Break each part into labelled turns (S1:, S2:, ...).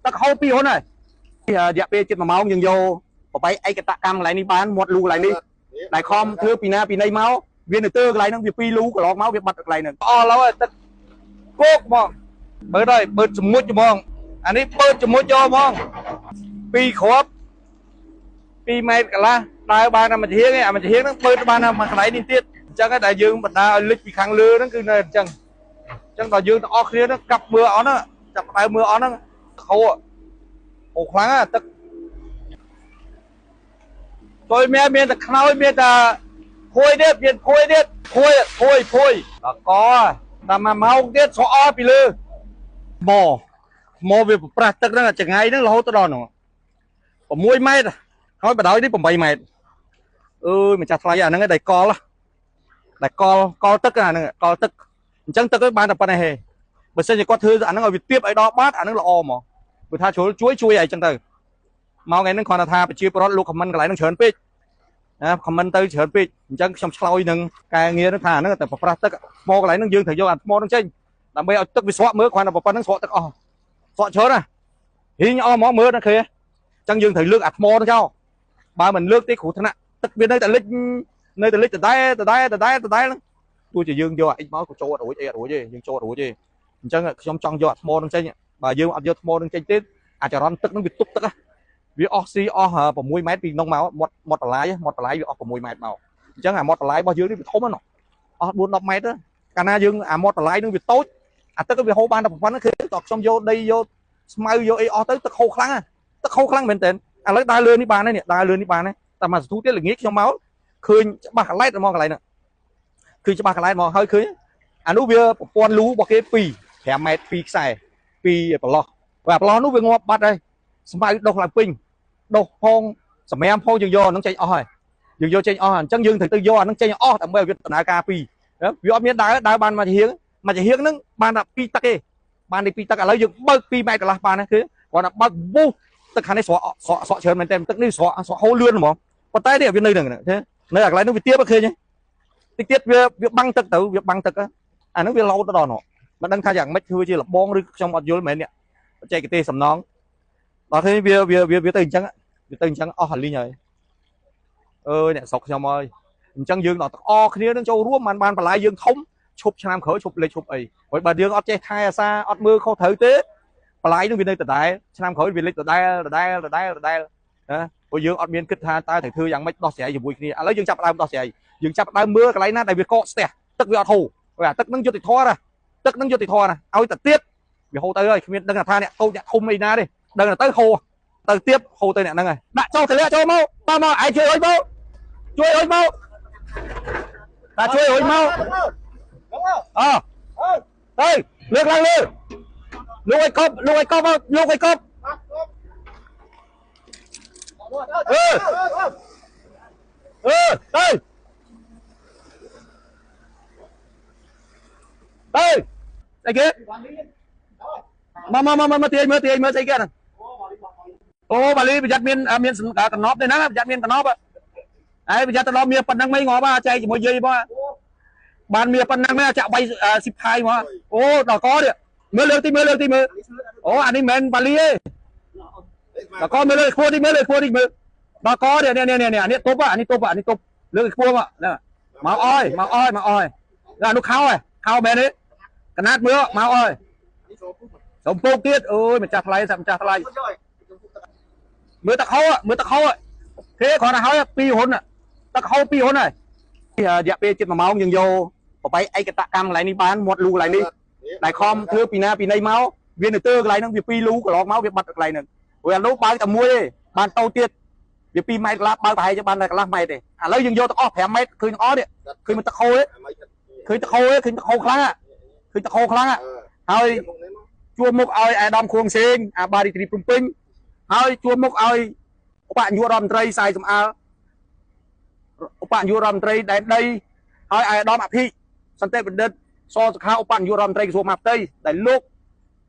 S1: ទឹកហូរពីហ៊ុនហើយរយៈពេលជិត1ម៉ោងយើងយកបបែកឯកតកម្មកន្លែងនេះបានមាត់លូកន្លែងនេះដែលខំធ្វើពីណាពីណីមកវានៅទើកន្លែងហ្នឹងវាពីរលូកន្លងមកវាបាត់កន្លែងហ្នឹង
S2: អស់ឡូវហើយទឹកគោកហ្មងបើដល់បើចមុចហ្មងអានេះបើចមុចយកហ្មងពីរគ្រាប់2ម៉ែត្រកន្លះដើរបានតែមួយជាងឯងអាមួយជាងហ្នឹងបើបានតែមួយកន្លែងនេះទៀតអញ្ចឹងតែយើងបណ្ដាឲ្យលិចពីខាងលើហ្នឹងគឺនៅអញ្ចឹងអញ្ចឹងដល់យើងទាំងអស់គ្នាហ្នឹងកាប់មើលអស់ហ្នឹងចាប់ដើមមើលអស់ហ្នឹងខោអូខ្លាំងទឹកតយមានតែខ្នើយមានតែភួយទៀតមានភួយទៀតភួយភួយភួយដល់កតាមមួយម៉ោងទៀតស្រអល់ពីលើមកវាប្រប្រាស់ទឹកហ្នឹងចង្អៃហ្នឹងរហូតទៅដល់ហ្នឹង6ម៉ែត្រហើយបដ ாய் នេះ8ម៉ែត្រអើយម្ចាស់ថ្លៃអាហ្នឹងដែលកលដែលកលកលទឹកអាហ្នឹងកលទឹកអញ្ចឹងទឹកបានតែប៉ុណ្ណេះហេបើសិនជាគាត់ធ្វើអាហ្នឹងឲ្យវាទៀបឲ្យដល់បាតអាហ្នឹងល្អហ្មងព្រោះថាជ្រុលជួយជួយអីចឹងទៅមកថ្ងៃហ្នឹងគ្រាន់តែថាប្រជាពលរដ្ឋលោកខមមិនកន្លែងហ្នឹងច្រើនពេកណាខមមិនទៅច្រើនពេកអញ្ចឹងខ្ញុំឆ្លើយនឹងកែងារហ្នឹងថាហ្នឹងតែប្រប្រាស់ទឹកថ្មកន្លែងហ្នឹងយើងត្រូវយកអាថ្មហ្នឹងចេញដើម្បីឲ្យទឹកវាស្រក់មើលគ្រាន់តែប៉ុណ្្នឹងស្រក់ទឹកអស់ស្រក់ច្រើនណាហ៊ីងអស់ហ្មងមើលណាឃើញអញ្ចឹងយើងត្រូវលើកអាថ្មហ្នឹងចោលបើមិនលើកទេគ្រោះថ្នាក់ទឹកវានៅតែលិចនៅតែលិចដដែលដដែលដដែលដដែលហ្នឹងទោះជាយើងយកអាអ៊ិចមកក៏ចូលអត់រួចអីអត់រួចទេយើងចូលអត់រួចទេអញ្ចឹងខ្ញុំចង់យកអាថ្មហ្នឹងចេញបើយើងអត់យកថ្មហ្នឹងចេញទេអាចរន់ទឹកហ្នឹងវាទប់ទឹកវាអស់ស៊ីអស់6ម៉ែត្រពីក្នុងមកមាត់បន្លាយមាត់បន្លាយវាអស់6ម៉ែត្រមកអញ្ចឹងអាមាត់បន្លាយរបស់យើងនេះវាធំណាស់អស់4 10ម៉ែត្រកាលណាយើងអាមាត់បន្លាយនឹងវាតូចអាទឹកវាហូរបានតែប៉ុណ្្នឹងគឺតោះខ្ញុំយកដីយកស្មៅយកអីអស់ទៅទឹកហូរខ្លាំងទឹកហូរខ្លាំងមែនទែនឥឡូវដើរលឿននេះបានហើយនេះដើរលឿននេះបានហើយតែមួយសន្ទុះទៀតល្ងាចខ្ញុំមកឃើញច្បាស់កន្លែងមកកន្លែងហ្នឹងឃើញច្បាស់កន្លែងមកហើយឃើញអានោះវាប្រព័ន្ធលូរបស់គេ2 5ម៉ែត្រ2ខ្សែ2ប្រឡោះអាប្រឡោះនោះវាងាប់បាត់ហើយស្មៅដុះឡើងពេញដុះផងសម្រាមផងយើងយកអាហ្នឹងចេញអស់ហើយយើងយកចេញអស់អញ្ចឹងយើងត្រូវទៅយកអាហ្នឹងចេញអស់ដើម្បីឲ្យវាដំណើរការពីរវាអត់មានដើរដើរបានមួយជាងមួយជាងហ្នឹងបានតែ2ទឹកទេបានតែ2ទឹកឥឡូវយើងបើក2ម៉ែត្រកន្លះបានណាគឺគាត់ថាបើកវូទឹកខាងនេះស្រក់ស្រក់ស្រក់ច្រើនមែនតើទឹកនេះស្រក់ស្រក់ហូរលឿនហ្មងប៉ុន្តែនេះវានៅហ្នឹងនៅអាកន្លែងហ្នឹងវាទៀបឃើញទេតិចទៀតវាវាបាំងទឹកទៅវាបាំងទឹកអាហ្នឹងវាលោតទៅដល់នោះមិនដឹងថាយ៉ាងម៉េចធ្វើជាលបងឬខ្ញុំអត់យល់មែននេះបច្ចេកទេសសំណងដល់ឃើញវាវាវាទៅអញ្ចឹងវាទៅអញ្ចឹងអស់អាលីងហើយអើយអ្នកស្រុកខ្ញុំអើយអញ្ចឹងយើងដល់ទាំងអស់គ្នានឹងចូលរួមបានបានបន្លាយយើងធំឈប់ឆ្នាំក្រោយឈប់លេខឈប់អីហើយបើយើងអត់ចេះថែអាសាអត់មើលខុសត្រូវទេបន្លាយនឹងវានៅដដែលឆ្នាំក្រោយវាលេចដដែលដដែលដដែលដដែលណាព្រោះយើងអត់មានគិតថាតើត្រូវធ្វើយ៉ាងម៉េចដោះស្រាយជាមួយគ្នាឥឡូវយើងចាប់ដើមដោះស្រាយយើងចាប់ដើមមើលកន្លែងណាដែលវាកកស្ទះទឹកវាអត់ហូរហើយអាទឹកនឹងយុត្តិធម៌ណាទឹកនឹងយុត្តិធម៌ណាឲ្យតែទៀតវាហូរទៅហើយគ្មានដឹងថាអ្នកតូចអ្នកធំអីណាទេដឹងតែទៅហូរទៅទៀតហូរទៅអ្នកហ្នឹងហើយដាក់ចូលទម្លាក់ចូលមកតមកឯងជួយអុយមកជួយអុយមកតាជួយអុយមកអើទៅលើកឡើងលើលោកឲ្យកប់លោកឲ្យកប់លោកឲ្យកប់អឺអឺទៅទៅអីគេមកមកមកមកទាញមើលទាញមើលស្អីគេហ្នឹងអូបាលីប្រយ័ត្នមានមានកណប់ទេហ្នឹងប្រយ័ត្នមានកណប់ហើយប្រយ័ត្នទៅដល់មានប៉ុណ្ណឹងមិនងាប់ចែកជាមួយយាយបងបានមានប៉ុណ្ណឹងមិនចាក់បីស៊ីផាយមកអូដល់កនេះមើលលើកទីមើលលើកទីមើលអូអានេះមិនមែនបាលីទេដល់កមើលលើខ្ពស់ទីមើលលើខ្ពស់ទីមើលដល់កនេះនេះនេះនេះអានេះទប់អានេះទប់អានេះទប់លើកខ្ពស់មកមកអើយមកអើយមកអើយអានោះខោហ៎ខោមែនទេកណាត់មើលមកអើយសុំពូកទៀតអើយម្ចាស់ថ្លៃសាប់ម្ចាស់ថ្លៃមើលទឹកហូរមើលទឹកហូរគេគ្រាន់តែហើយពីរហ៊ុនទឹកហូរពីរហ៊ុនហើយរយៈពេលជិត1ម៉ោងយើងយកបបែកឯកតកម្មកន្លែងនេះបានមាត់លូកន្លែងនេះដែលខំធ្វើពីណាពីណីមកវានៅទើកន្លែងហ្នឹងវាពីរលូកន្លងមកវាបាត់កន្លែងហ្នឹងព្រោះអានោះបើកតែមួយទេបានតូចទៀតវា2ម៉ែត្រកន្លះបើកប្រហែលជាបានតែកន្លះម៉ែត្រទេឥឡូវយើងយកទាំងអស់5ម៉ែត្រឃើញទាំងអស់នេះឃើញมันទឹកហូរទេឃើញទឹកហូរទេឃើញទឹកហូរខ្លាំងឃើញទឹកហូរខ្លាំងហើយជួមុខឲ្យអាដាមខួងសេងអាបារីទ្រីភ្នំពេញហើយជួមុខឲ្យឧបនាយករដ្ឋមន្ត្រីសាយសំអាលឧបនាយករដ្ឋមន្ត្រីដែនដីហើយអាដាមអភិសន្តិបណ្ឌិតសសុខាឧបនាយករដ្ឋមន្ត្រីក្រសួងមហាផ្ទៃដែលលោក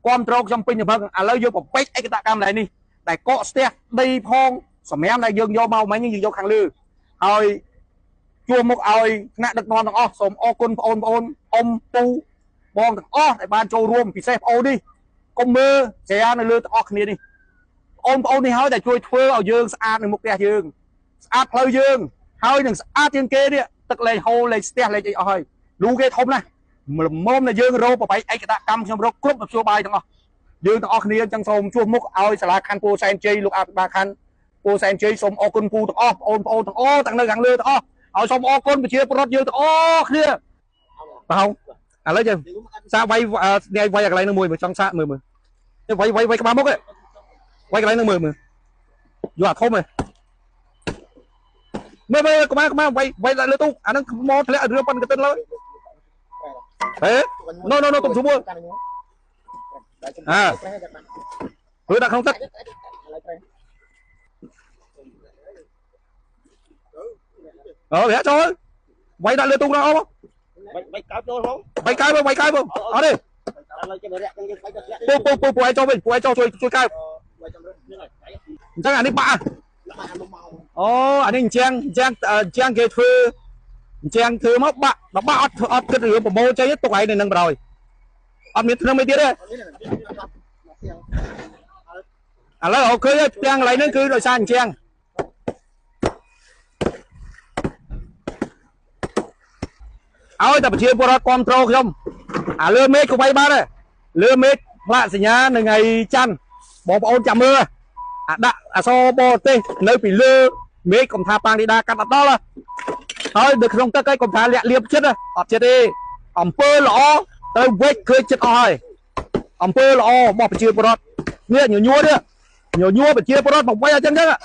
S2: គាំទ្រខ្ញុំពេញទំហឹងឥឡូវយើងបំពេញឯកតកម្មកន្លែងនេះដែលកកស្ទះដីផងសម្រាមដែលយើងយកមកមិញយើងយកខាងលើហើយជួមុខឲ្យថ្នាក់ដឹកនាំទាំងអស់សូមអរគុណបងប្អូនអ៊ំពូបងទាំងអស់ដែលបានចូលរួមពិសេសបងអូននេះ
S1: កុំមើលស្រានៅលើទាំងអស់គ្នានេះបងប្អូននេះហើយដែលជួយធ្វើឲ្យយើងស្អាតនៅមុខផ្ទះយើងស្អាតផ្លូវយើងហើយនឹងស្អាតជាងគេនេះទឹកលេងហូរលេងស្ទះលេងអីអស់ហើយលូគេធំណាស់ល្មមដែលយើងរកបបែកឯកតកម្មខ្ញុំរកគ្រប់មធ្យោបាយទាំងអស់យើងទាំងអស់គ្នាអញ្ចឹងសូមជួសមុខឲ្យសាលាខណ្ឌពោធិ៍សែនជ័យលោកអភិបាលខណ្ឌពោធិ៍សែនជ័យសូមអរគុណពូទាំងអស់បងប្អូនទាំងអស់ទាំងនៅខាងលើទាំងអស់ឲ្យសូមអរគុណប្រជាពលរដ្ឋយើងទាំងអស់គ្នាបើឥឡូវយើងសាកវាយនេះវាយកន្លែងនឹងមួយមើលចង់សាកមើលមើលវាយវាយវាយក្បាលមុខឯងវាយកន្លែងនឹងមើលមើលយកអាធំឯងមើលមើលក្បាលក្បាលវាយវាយលើទូអានឹងមកធ្លាក់រឿងប៉ុនកតិនឡើយហេណូណូណូទុំស្រួលអើធ្វើដាក់ក្នុងទឹកអឺវាចូលវាយដាក់លើទូដល់អស់
S3: វាយកោបចូលហ្មង
S1: វាយកោបវាយកោបអត់ទេពូពូពូពូឲ្យចូលវិញពូឲ្យចូលជួយជួយកោបអញ្ចឹងអានេះបាក់អូអានេះអញ្ចឹងអញ្ចឹងអញ្ចឹងគេធ្វើអញ្ចឹងធ្វើមកបាក់ដល់បាក់អត់អត់គិតរឿងប្រមូលចេញទុកឯងនៅនឹងបណ្ដោយអត់មានធ្នឹមអីទៀតទេឥឡូវអូខេផ្ទាំងកន្លែងហ្នឹងគឺដោយសារអញ្ចឹងឲ្យតែប្រជាពលរដ្ឋគ្រប់គ្រងខ្ញុំអាលើមេឃក៏វាយបានដែរលើមេឃផ្លាកសញ្ញានៅថ្ងៃច័ន្ទបងប្អូនចាំមើលអាដាក់អសរបរទេសនៅពីលើមេឃកុំថាប៉ាងឌីដាកាត់អត់ដល់ហើយនៅក្នុងទឹកឯងកុំថាលាក់លៀបចិត្តអត់ចិត្តទេអំពើល្អទៅវិចឃើញចិត្តអស់ហើយអំពើល្អរបស់ប្រជាពលរដ្ឋនេះញញួរនេះញញួរប្រជាពលរដ្ឋមកវាយអញ្ចឹងចឹងណា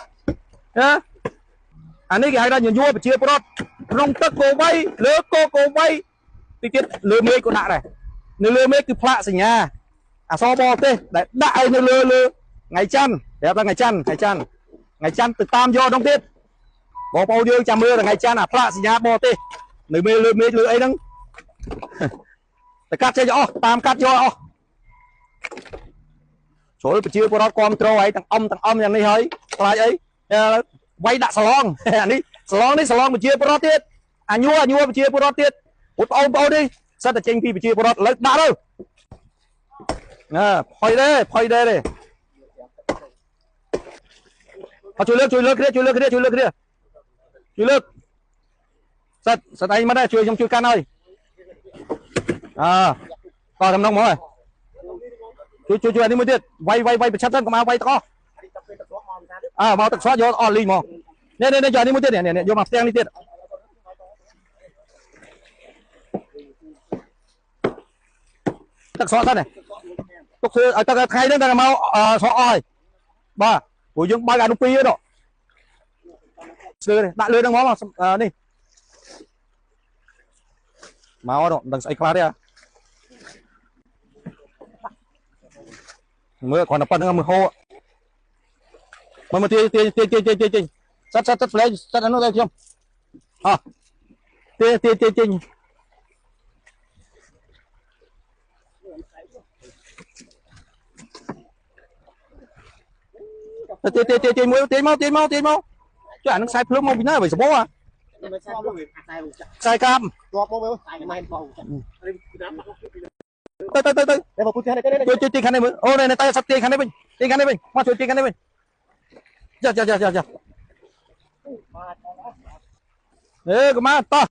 S1: អានេះគេហៅថាញញួរប្រជាពលរដ្ឋក្នុងទឹកក៏វាយលើកក៏វាយតិចទៀតលើមេឃក៏ដាក់ដែរនៅលើមេឃគឺផ្លាកសញ្ញាអសរបរទេសដែលដាក់ឲ្យនៅលើលើថ្ងៃច័ន្ទប្រាប់ថាថ្ងៃច័ន្ទថ្ងៃច័ន្ទថ្ងៃច័ន្ទទៅតាមយកក្នុងទៀតបងប្អូនយើងចាំមើលថ្ងៃច័ន្ទអាផ្លាកសញ្ញាបរទេសនៅមេលើមេឃលើអីហ្នឹងតែកាត់ចេញអស់តាមកាត់យកអស់ជ្រុលប្រជាពលរដ្ឋគ្រប់គ្រងឲ្យទាំងអំយ៉ាងនេះហើយខ្លាចអីវាយដាក់សឡងអានេះសឡងនេះសឡងប្រជាពលរដ្ឋទៀតអាញួរអាញួរប្រជាពលរដ្ឋទៀតបងប្អូនបងប្អូននេះសិតតែចេញពីប្រជាពលរដ្ឋលើដាក់ទៅណាផុយដែរផុយដែរទេអត់ជួយលើកជួយលើកគ្នាជួយលើកគ្នាជួយលើកគ្នាជួយលើកសិតសិតឯងមកដែរជួយខ្ញុំជួយកាន់ហើយអើតោះតំណងមកហើយជួយជួយជួយអានេះមួយទៀតវាយវាយវាយប្រឆិតទៅកុំឲ្យវាយទាំងអស់អើមកទឹកស្រកយកអស់លីងមកនេះនេះយកនេះមួយទៀតនេះយកមកផ្ទាំងនេះទៀតទឹកស្រកទៅនេះទុកធ្វើឲ្យទឹកថ្ងៃហ្នឹងតែមកស្រកអស់ហើយបាទព្រោះយើងបើកអានោះពីរនោះស្លើដាក់លើហ្នឹងមកនេះមកនោះមិនដឹងស្អីខ្លះទេមើលគ្រាន់តែប៉ុណ្្នឹងមើលហូរមកមកទាទាទាទាទាទាសិតសិតសិតផ្លែសិតអានោះទៅខ្ញុំអោះទាទាទាទាទាទាទាទាមួយទាមកទាមកទាមកចុះអានឹងខ្សែភ្លើងមកពីណាវិញសបោអាខ្សែកាមទៅទៅទៅទៅជួយជួយទាខាងនេះមើលអូនេះតែសត្វទាខាងនេះវិញទាខាងនេះវិញមកជួយទាខាងនេះវិញចាចាចាចាចាអេកុំមកតោះ